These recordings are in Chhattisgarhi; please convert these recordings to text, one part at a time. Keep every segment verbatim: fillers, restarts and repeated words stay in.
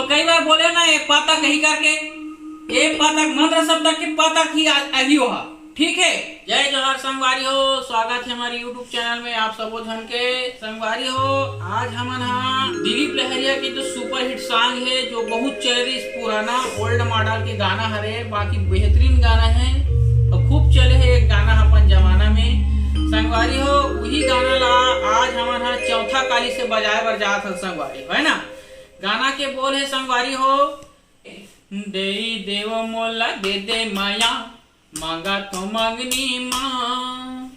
कई बार बोले ना, एक पाता कही करके, एक पाता मंत्र शब्द के पाता ही आ- आही हो हा। ठीक है। जय जोहार संगवारी हो, स्वागत है हमारे YouTube चैनल में आप सबो झन के। संगवारी हो, आज हमन हा दिलीप लहरिया के जो सुपरहिट सॉन्ग है, जो बहुत चले रहिस, पुराना ओल्ड मॉडल के गाना हरे, बाकी बेहतरीन गाना है और खूब चले है एक गाना अपन जमाना में। संगवारी हो, वही गाना ला आज हमन हा चौथा काली से बजाए बर जात हन संगवारी हो, है ना। गाना के बोल है संगवारी हो, दे देव मोला दे दे माया, मांगा तो मांगनी माँ।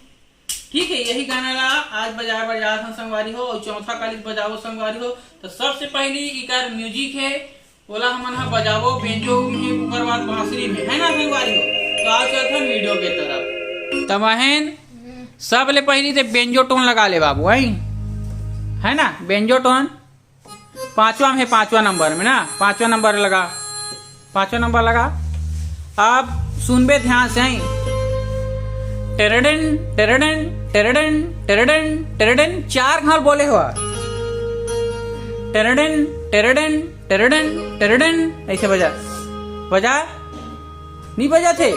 ठीक है, यही गाना ला आज बजाए बर जात हन संगवारी हो, और चौथा काली बजाओ संगवारी हो। तो सबसे पहली इकर म्यूजिक है, ओला हमन हा बजाबो बेंजो में, ओकर बाद बांसुरी में, है ना संगवारी हो। तो आओ चलथन वीडियो के तरफ। तमहन सबले पहली ते बेंजो टोन लगा ले बाबू, है, है ना, बेंजो टोन। पांचवा में है, पांचवा नंबर में ना, पांचवा नंबर लगा, पांचवा नंबर लगा। अब सुनबे ध्यान से, हैं। टेरडन, टेरडन, टेरडन, टेरडन, टेरडन, चार घाल बोले हो। टेरडन, टेरडन, टेरडन, टेरडन, ऐसे बजा, बजा, नहीं बजा थे।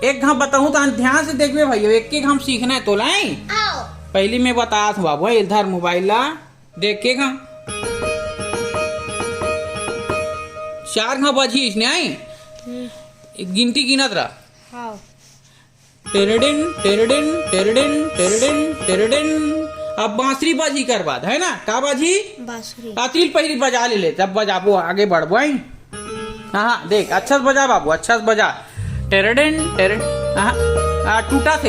एक घाव बताऊं तो ध्यान से देखबे भाई, एक एक घाव सीखना है तो लाई। आओ। पहली मैं बतात हूँ बाबू, इधर मोबाइल ला देख के घाव। चार घाव बजी इसने आई। हम्म। गिनती गिनत रहा। हाँ। टेरडिन, टेरडिन, टेरडिन, टेरडिन, टेरडिन। अब बांसुरी बाजी कर बाद, है ना? का बाजी? बांसुरी। अतिल पहिली बजा ले ले, तब बजाबो, आगे बढ़बो, आई। हाँ, हाँ, देख, अच्छा से बजा बाबू, अच्छा से बजा। टेरडिन, टेरडिन। हाँ, हाँ, टूटा से।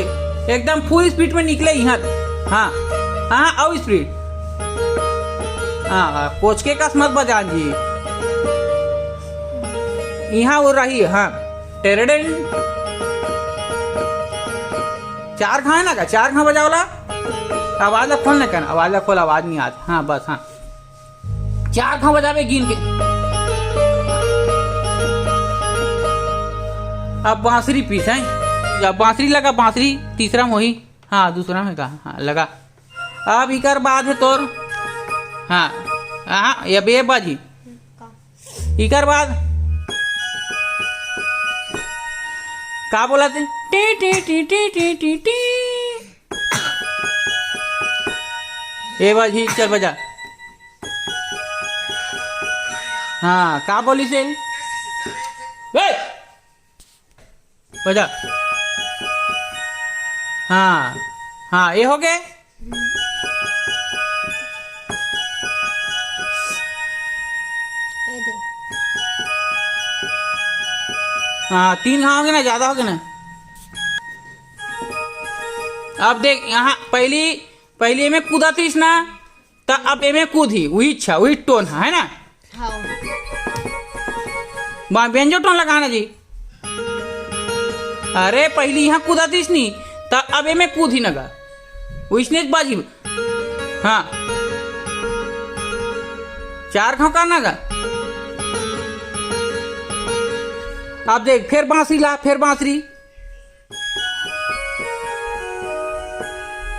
एकदम फुल स्पीड में निकले यहाँ। हाँ, हाँ, आओ स्पीड। हाँ, हाँ, कोच के कस मत बजा जी। यहाँ वो रही, हाँ। टेरडिन। चार घाव है ना का? चार घाव बजावला। आवाज ला खोल ना करना, आवाज ला खोल, आवाज नहीं आत। हाँ, बस, हाँ। चार घाव बजाबे गिन के। अब बांसुरी पीस है। अब बांसुरी लगा, बांसुरी तीसरा मोही। हाँ, दूसरा में कहा, हाँ, लगा। अब इकर बाद है तोर, हाँ, हाँ, ये बे बाजी। इकर बाद का बोला थे? टी, टी, टी, टी, टी, टी, टी। ए बाजी, चल बजा। हाँ, का बोली से? ए! बजा। हाँ, हाँ, ये हो गए। ये दे। हाँ, तीन घाव हो गए ना, ज्यादा हो गए ना। अब देख, यहाँ पहली, पहली में कूदा थीस ना, त अब एमे कूद ही, वही इच्छा, वही टोन है, है ना? हाँ। बा-, बेंजो टोन लगाना जी। अरे, पहली यहाँ कूदा थीस नी, त अब एमे कूद ही नगा। वैसने बाजी। हाँ। चार घाव का नगा। अब देख, फिर बांसुरी ला, फिर बांसुरी।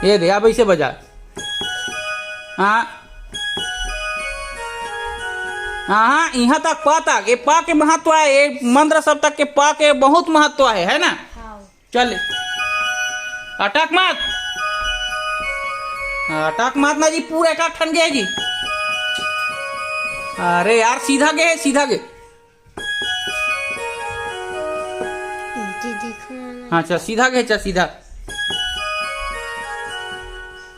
ये दे, अब ऐसे बजा। हाँ। हाँ, हाँ, यहाँ तक पा तक, ये पा के महत्व है, ये मंत्र सब तक के पा के बहुत महत्व है, है ना? हाँ। चल। अटक मत। अटक मत ना जी, पूरा एक ठन गए जी। अरे यार, सीधा गए, सीधा गए। ये देखो ना। हाँ, अच्छा, सीधा गए, अच्छा, सीधा।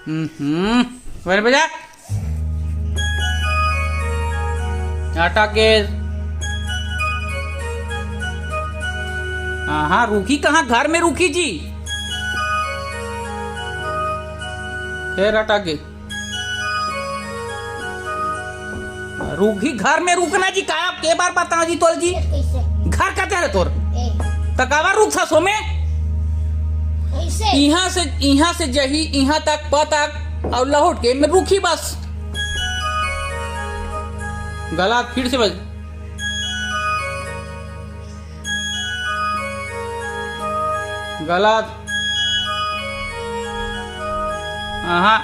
हम्म, बड़े बजा। आटा के। हाँ, हाँ, रुकी कहाँ? घर में रुकी जी। फिर आटा के। रुकी, घर में रुकना जी, का, के बार बताओ जी तोल जी? कैसे? घर कते रे तोर? ए। त काबर रुकथस ओमे? कैसे? इहाँ से, इहाँ से जही, इहाँ तक, प तक, और लहुट के में रुकी बस। गलत, फिर से बज। गलत। हाँ,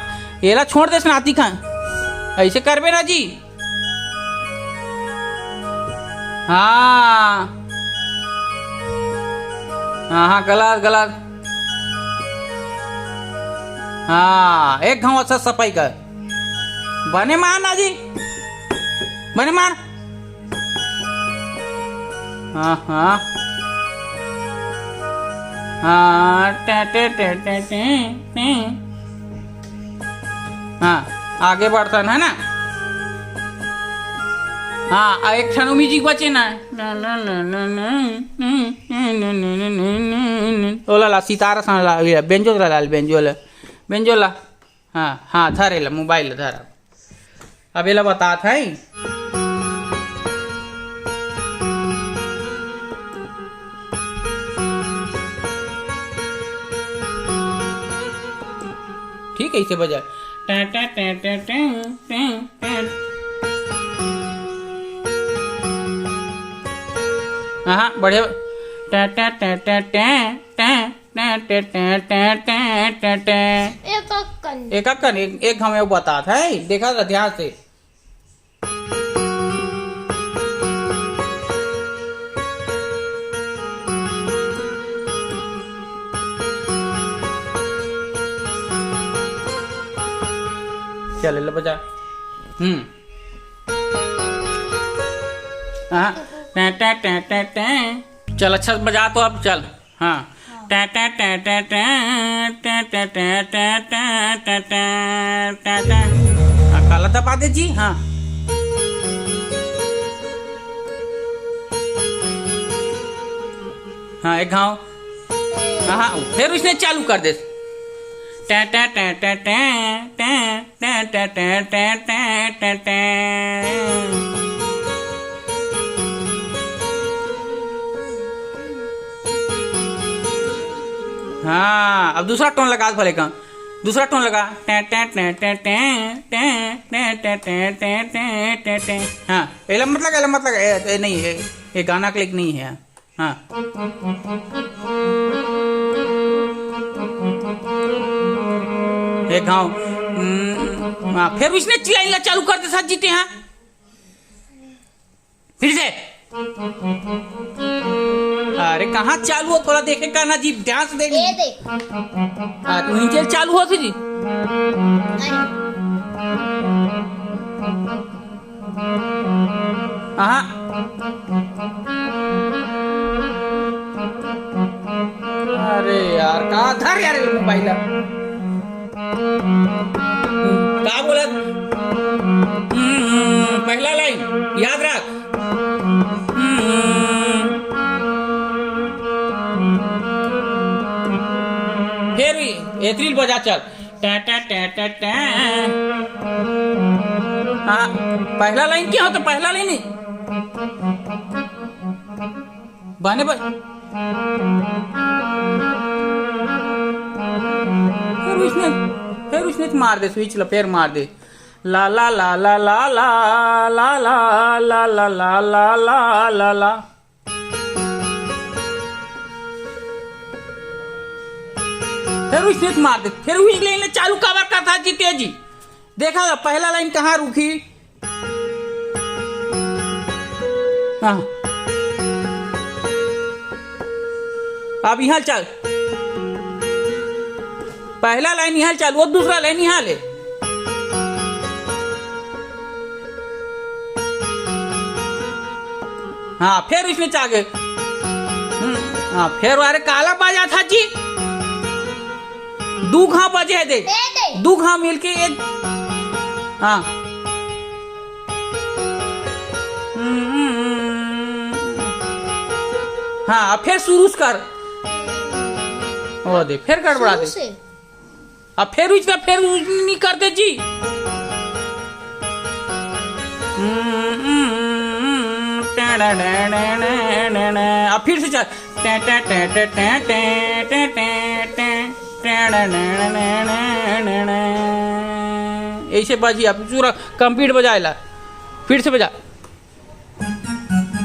एला छोड़ दे सनाती खान, ऐसे करबे ना जी। हाँ। हाँ, हाँ, गलत, गलत। हाँ, एक घांव अच्छा सफाई कर। बने मार ना जी। बने मार। हाँ, हाँ। हाँ, टे, टे, टे, टे, टे, टे। हाँ, आगे बढ़थन, है ना? हाँ, आ एक ठन music बचे ना। ओला ला, सितारा सन ला, ये बेंजो ला, ला, बेंजो ला। बेंजो ला। हाँ, हाँ, धर एला, mobile ला धर। अब एला बतात हई। ठीक है, इसे बजा। टा, टा, टा, टा, टा, टा, टा। हाँ, बढ़िया। टा, टा, टा, टा, टा, टा, टा, टा, टा, टा, टा, टा। एक अक्कन। एक अक्कन, एक, एक घांव बतात हई, देखा था ध्यान से। चल, ले बजा। हम्म। हाँ। टे, टे, टे, टे, टे। चल, अच्छा से बजा तो अब, चल। हाँ। हाँ। टे, टे, टे, टे, टे। हाँ, काला दबा दे जी, हाँ। हाँ, एक घांव। हाँ, हाँ, फिर उसने चालू कर दे। टे, टे, टे, टे, टे, टे। टे, टे, टे, टे, टे, टे, टे। हाँ, अब दूसरा tone लगा भले का। दूसरा tone लगा। टे, टे, टे, टे, टे। हाँ, एला मतलब, एला मतलब, ए, ए, नहीं है, ये गाना click नहीं है। हाँ। एक घांव। हम्म, हाँ, फिर उसने line ला चालू कर दे साथ जीते हैं। फिर से। अरे, कहाँ चालू हो? थोड़ा देखे का ना जी, ध्यान से देख। ये देख। हाँ, तो नीचे चालू हो जी। अरे। हाँ। अरे यार, का धर यार ये mobile ला। का बोलत? हम्म, पहला line याद रख। हम्म। फिर भी एतरी ल बजा चल। टा, टा, टा, टा, टा। हाँ, पहला line क्या होता? पहला line ही। बने ब-, फिर उसने, फिर उसने तो मार दे switch ला, फिर मार दे। ला, ला, ला, ला। फिर उसने तो मार दे, फिर वही line ला चालू काबर करता जी तेजी। देखा, पहला line कहाँ रुकी? हाँ। अब यहाँ चल, पहला line यहाँ चल, वो दूसरा line यहाँ ले। हाँ, फिर इसमें चागे। हम्म, हाँ, फिर अरे काला बाजा था जी। दू घाव बजे हे दे। दे दे। दू घाव मिलके एक। हाँ। हाँ, अब फिर शुरू से कर। ओ दे, फिर गड़बड़ा दे। शुरू से। अब फिर उसका फिर उस नहीं कर दे जी। अब फिर से चल। ऐसे बाजी अब पूरा complete बजाएला। फिर से बजा।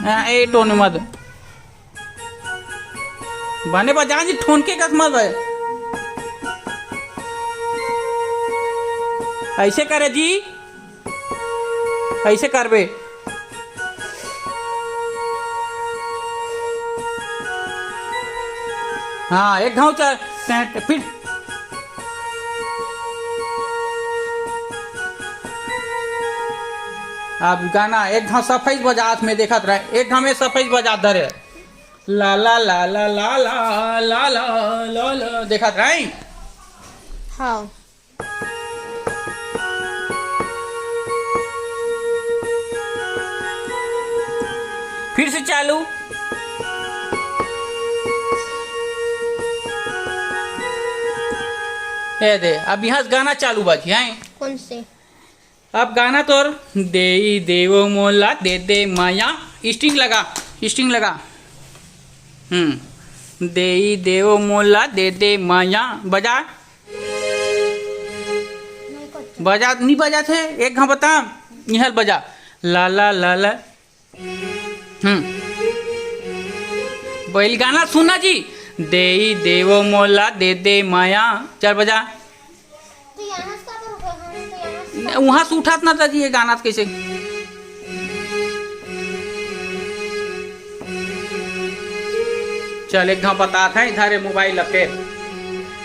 हाँ, ए tone मत। बने बजा जी, ठोनके कस मत बजा। ऐसे करे जी, ऐसे करबे। हाँ, एक घाव चल, टें, टें, फिर। अब गाना एक घाव सफई बजात में देखत रहे, एक घाव में सफई बजात धरे। ला ला ला ला ला ला ला ला ला ला, देखत रहे। हाँ। फिर से चालू। ए दे, अब यहाँ से गाना चालू बाजी, हैं? कौन से? अब गाना तोर, देई देवो मोला दे दे माया। स्ट्रिंग लगा, स्ट्रिंग लगा। हम्म, देई देवो मोला दे दे माया। बजा। बजा, नहीं बजा थे, एक घाव बता। निहल बजा। ला ला ला ला। हम्म। पहली गाना सुना जी। देई देवो मोला दे दे माया। चल बजा। तो यहाँ से काबर उठा? हाँ, तो यहाँ से न, वहाँ से उठात ना था जी, ये गाना तो कैसे? चल, एक घाव बतात है, इधर है मोबाइल ला, फिर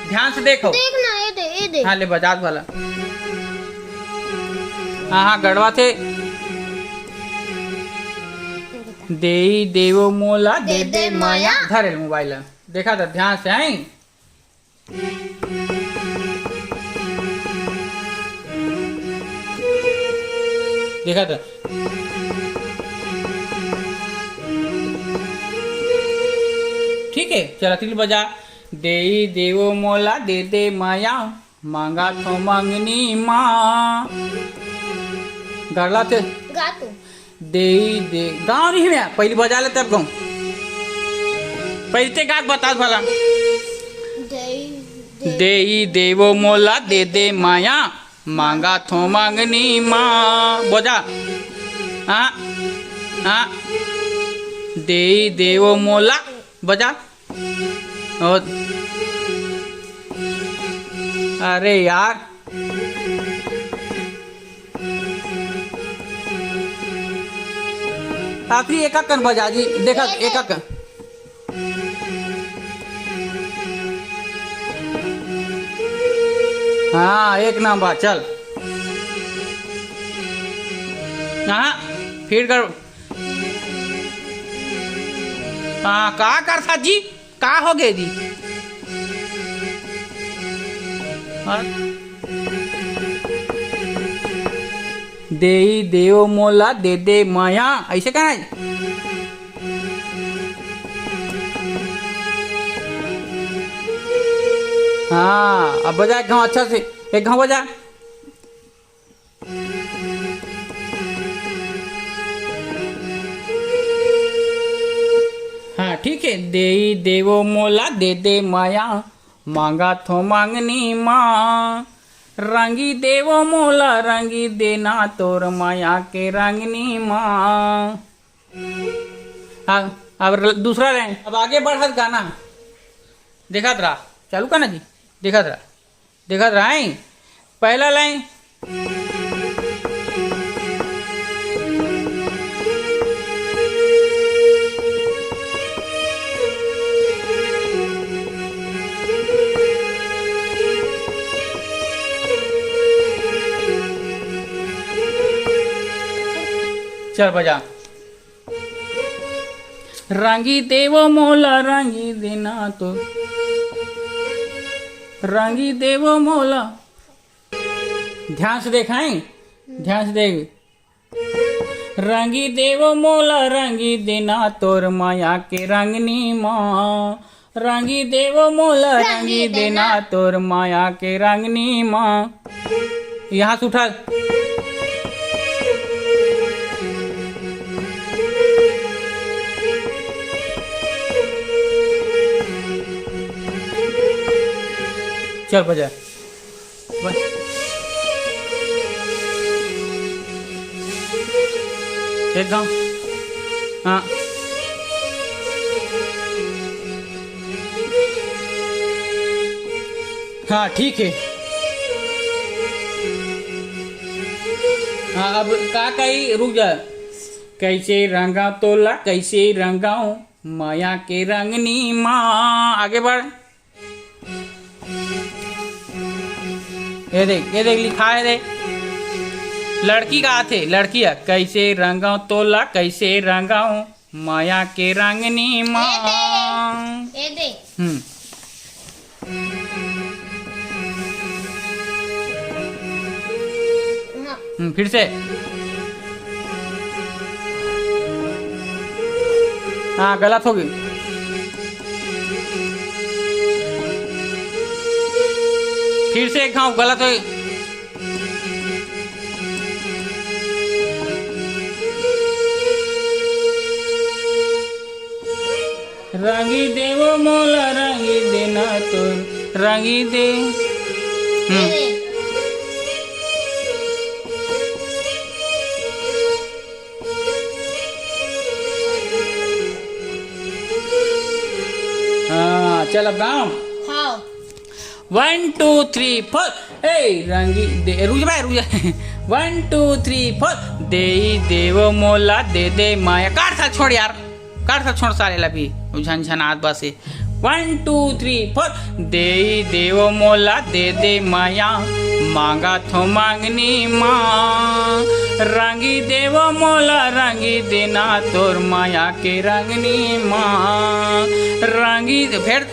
ध्यान से देखो। देख ना, ये दे, ये दे। हाँ, ले बजात वाला। हाँ, हाँ, गड़वा थे। देई देवो मोला दे दे दे दे माया। माया। धर ले मोबाइल ला। देखा था ध्यान से, आई। देखा था। ठीक है, चला तिल बजा। देई देवो मोला दे दे माया, मांगा थो मंगनी माँ। गड़ला थे। गा तू। देई दे, गाँव नहीं मैं, पहली बजा ले तब गाँव। पहले ते गा के बता भला। देई दे। देई देवो मोला दे दे माया, मांगा थो मंगनी माँ। बजा। हाँ, हाँ। देई देवो मोला, बजा। और अरे यार, आखिरी एक कन बजा जी, देखा एक कन। हाँ, एक नंबर, चल। हाँ, फिर कर। हाँ, का करथा जी? का हो गे जी? हाँ? देई देव मोला दे दे माया, ऐसे कहना है। हाँ, अब बजा एक घाव अच्छा से, एक घाव बजा। हाँ, ठीक है। देई देवो मोला दे दे माया, मांगा थो मांगनी माँ। रंगी देवो मोला, रंगी देना तोर माया के रंगनी माँ। हाँ, अब र-, दूसरा लाइन। अब आगे बढ़त गाना। देखत रहा, चालू का ना जी, देखत रहा। देखत रहा है। पहला लाइन। चल बजा। रंगी देवो मोला, रंगी देना तो, रंगी देवो मोला। ध्यान से देखाएं, ध्यान से देख। रंगी देवो मोला, रंगी देना तोर माया के रंगनी माँ। रंगी देवो मोला, रंगी रंगी देना देना। तोर माया के रंगनी माँ। यहाँ से उठा। चल बजा। बस। एक घाव। हाँ। हाँ, ठीक है। हाँ, अब का कही, रुक जा। कैसे रंगा तोला, कैसे रंगाऊं, मया के रंगनी मा। आगे बढ़। ये देख, ये देख, लिखा है, देख। लड़की गात हे, लड़की है, "कैसे रंगाऊं तोला, कैसे रंगाऊं, मया के रंगनी मा।" ए दे, ए दे। हम्म। हाँ। हम्म, फिर से। हाँ, गलत होगे। फिर से एक घाव गलत होगे। रंगी देवो मोला रंगी देना तोर रंगी दे। हम्म। हाँ, चल अब गाओ। हाँ। One, two, three, four। ए, रंगी दे, रुक जा भाई, रुक जा। One, two, three, four। देई देवो मोला, दे दे माया। काट सा छोड़ यार, काट सा छोड़ साले ला भी, वो झनझनात बस है। One, two, three, four। देई देवो मोला, दे दे माया, मांगा थो मांगनी मा। रंगी देवो मोला, रंगी देना तोर माया के रंगनी मा। रंगी, फिर,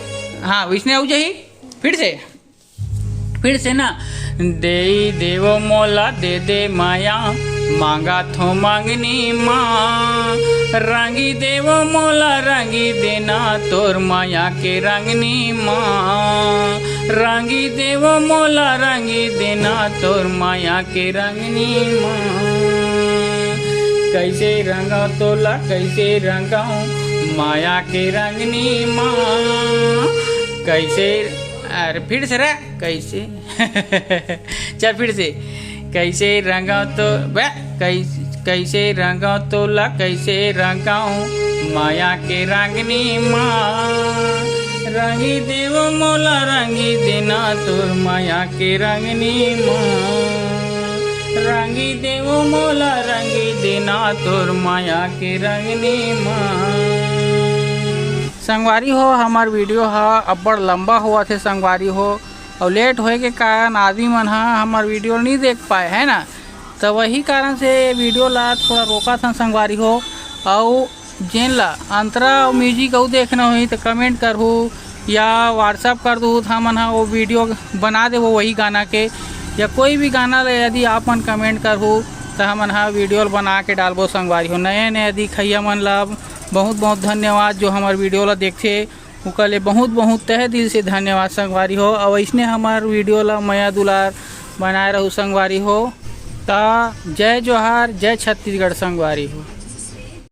हाँ, इसने हो जाही, फिर से। फिर से ना, देई देवो मोला, दे दे माया, मांगा थो मांगनी मा। रंगी देवो मोला, रंगी देना तोर माया के रंगनी मा। रंगी देवो मोला, रंगी देना तोर माया के रंगनी मा। कैसे रंगा तोला, कैसे रंगाऊं, माया के रंगनी मा। कैसे, अरे फिर से रे, कैसे? चल फिर से। कैसे रंगा तो बे, कैसे, कैसे रंगा तोला, कैसे रंगाऊं, माया के रंगनी मा। रंगी देवो मोला, रंगी देना तोर माया के रंगनी मा। रंगी देवो मोला, रंगी देना तोर माया के रंगनी मा। संगवारी हो, हमर वीडियो ह अब्बड़ लंबा होवत हे संगवारी हो, अउ लेट होए के कारण आदमी मन ह हमर वीडियो नइ देख पाए, है ना? त वही कारण से वीडियो ला थोड़ा रोकत हन संगवारी हो। अउ जेन ला अंतरा अउ म्यूजिक अउ देखना होही त कमेंट करहू या WhatsApp कर दूहू, त हमन ह वो वीडियो बना देबो वही गाना के, या कोई भी गाना ला यदि आप मन कमेंट करहू त हमन ह वीडियो ला बना के डालबो संगवारी हो। नए नए दिखइया मन ला बहुत बहुत धन्यवाद जो हमर वीडियो ला देखथे, ओकर ले बहुत बहुत तहे दिल से धन्यवाद संगवारी हो। अउ अइसने हमर वीडियो ला मया दुलार बनाए रहू संगवारी हो। त जय जोहार, जय छत्तीसगढ़ संगवारी हो।